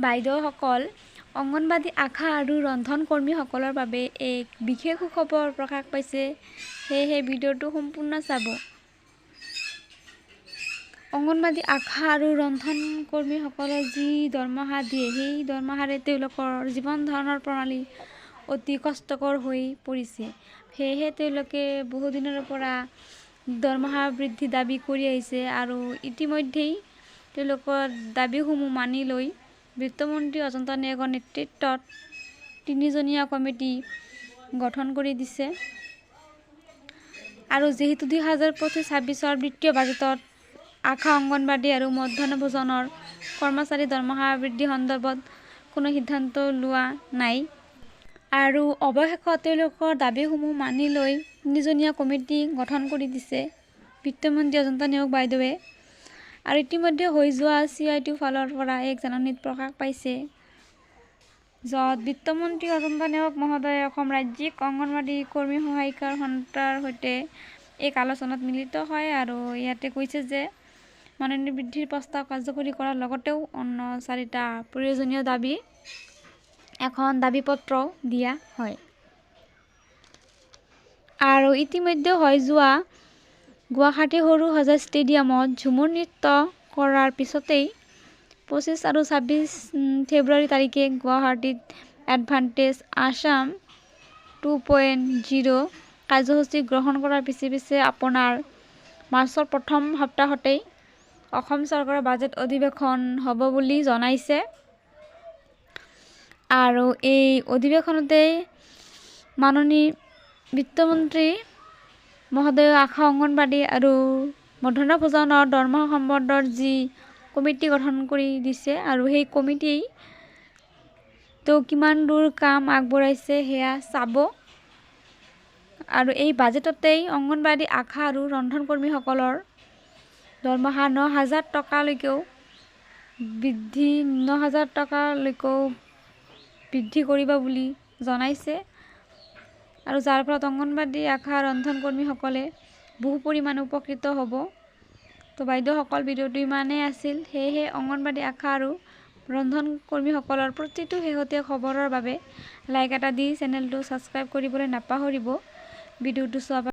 বাইদেউসকল, অংগনবাদী, আশা আৰু ৰন্ধন কৰ্মীসকলৰ বাবে এক বিশেষ সুখবৰ প্ৰকাশ পাইছে। সেয়েহে ভিডিঅ'টো সম্পূৰ্ণ চাব। অংগনবাদী, আশা আৰু ৰন্ধন কৰ্মীসকলৰ যি দৰমহা দিয়ে, সেই দৰমহাৰে তেওঁলোকৰ জীৱন ধাৰণৰ প্ৰণালী অতি কষ্টকৰ হৈ পৰিছে। সেয়েহে তেওঁলোকে বহুদিনৰ পৰা দৰমহা বৃদ্ধি দাবী কৰি আহিছে আৰু ইতিমধ্যেই তেওঁলোকৰ দাবীসমূহ মানি লৈ বিত্তমন্ত্ৰী অজন্তা নেওগৰ নেতৃত্বত তিনিজনীয়া কমিটি গঠন কৰি দিছে। আৰু যিহেতু 2025-26ৰ বিত্তীয় বাজেটত আশা, অংগনবাদী আৰু মধ্যাহ্ন ভোজনৰ কৰ্মচাৰী দৰমহা বৃদ্ধি সন্দৰ্ভত কোনো সিদ্ধান্ত লোৱা নাই, আৰু অৱশেষত তেওঁলোকৰ দাবীসমূহ মানি লৈ তিনিজনীয়া কমিটি গঠন কৰি দিছে বিত্তমন্ত্ৰী অজন্তা নেওগ বাইদেৱে। আৰু ইতিমধ্যে হৈ যোৱা চি I T ফালৰ পৰা এক জাননীত প্ৰকাশ পাইছে, য'ত বিত্তমন্ত্ৰী অজন্তা নেওগ মহোদয়ে অসম ৰাজ্যিক অংগনবাদী কৰ্মী সহায়িকাৰ সন্থাৰ সৈতে এক আলোচনাত মিলিত হয় আৰু ইয়াতে কৈছে যে মাননি বৃদ্ধিৰ প্ৰস্তাৱ কাৰ্যকৰী কৰাৰ লগতেও অন্য চাৰিটা প্ৰয়োজনীয় দাবী এখন দাবী পত্ৰও দিয়া হয়। আৰু ইতিমধ্যে হৈ যোৱা গুৱাহাটী সৰুসজাই ষ্টেডিয়ামত ঝুমুৰ নৃত্য কৰাৰ পিছতেই 25 আৰু 26 ফেব্ৰুৱাৰী তাৰিখে গুৱাহাটীত এডভান্টেজ আছাম 2.0 কাৰ্যসূচী গ্ৰহণ কৰাৰ পিছে পিছে আপোনাৰ মাৰ্চৰ প্ৰথম সপ্তাহতেই অসম চৰকাৰৰ বাজেট অধিৱেশন হ'ব বুলি জনাইছে। আৰু এই অধিৱেশনতেই মাননীয় বিত্তমন্ত্ৰী মহোদয়ে আশা, অংগনবাদী আৰু মধ্যাহ্ন ভোজনৰ দৰমহা সম্বন্ধৰ যি কমিটি গঠন কৰি দিছে, আৰু সেই কমিটি তেওঁ কিমান দূৰ কাম আগবঢ়াইছে সেয়া চাব। আৰু এই বাজেটতেই অংগনবাদী, আশা আৰু ৰন্ধন কৰ্মীসকলৰ দৰমহা 9000 টকালৈকেও বৃদ্ধি, 9000 টকালৈকেও বৃদ্ধি কৰিব বুলি জনাইছে। আৰু যাৰ ফলত অংগনবাদী, আশা, ৰন্ধন কৰ্মীসকলে বহু পৰিমাণে উপকৃত হ'ব। তো বাইদেউসকল, ভিডিঅ'টো ইমানেই আছিল। সেয়েহে অংগনবাদী, আশা আৰু ৰন্ধন কৰ্মীসকলৰ প্ৰতিটো শেহতীয়া খবৰৰ বাবে লাইক এটা দি চেনেলটো ছাবস্ক্ৰাইব কৰিবলৈ নাপাহৰিব। ভিডিঅ'টো চোৱা